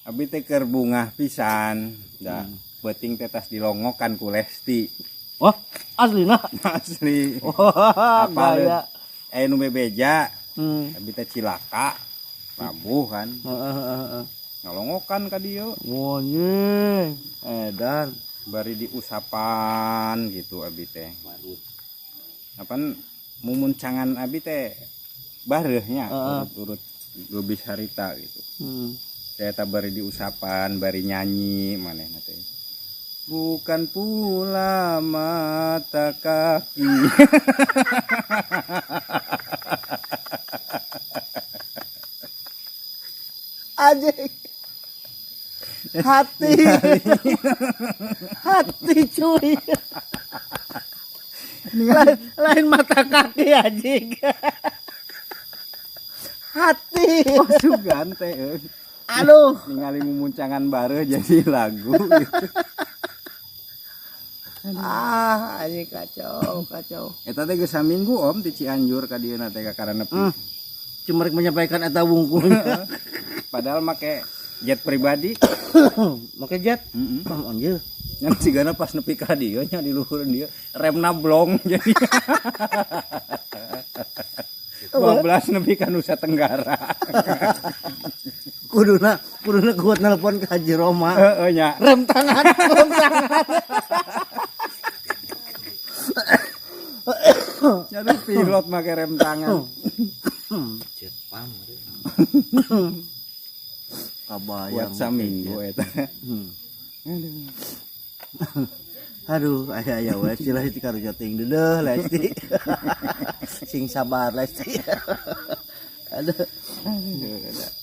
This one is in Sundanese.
Abi teh keur bungah pisan. Da beuting teh tas dilongokan ku Lesti. Wah, aslina. Asli. Wah, Apaleun. gaya. Eh, nu bebeja, abi teh cilaka. Rabuh kan. Heeh, heeh, heeh. Ngalongokan ka dieu. Wah, anjing. Edan. Bari diusapan gitu abi teh. Apan mumuncangan abi teh bareuhnya urut-urut lubis harita gitu. Saya tak bari diusapan, bari nyanyi manehna teh. Bukan pula mata kaki. Anjing. Hati. Hati cuy. Lain, lain mata kaki anjing. Hati. Oh, sugan teh. Euy. Aduh. Ningali mumuncangan bareuh jadi lagu gitu. Ah, anjing kacau, kacau. Eta teh geus saminggu Om di Cianjur ka dieu teh ka nepi. Cuma rek menyampaikan eta wungkul. Padahal make jet pribadi. Make jet. Heeh. Anjir. Yang sigana pas nepi ka dieu nya di luhureun dieu remna blong jadi 12 nepi ka Nusa Tenggara. Kuduna kuduna kuat nelpon ke Haji Roma. Heeh nya. Rem tangan, rem tangan. Jadi pilot make rem tangan. Jet pam. Kabayang. Kuat saminggu eta. Hmm. Aduh, aya aya we si Lesti karunya ting deudeuh Lesti. Sing sabar Lesti. Aduh. Aduh.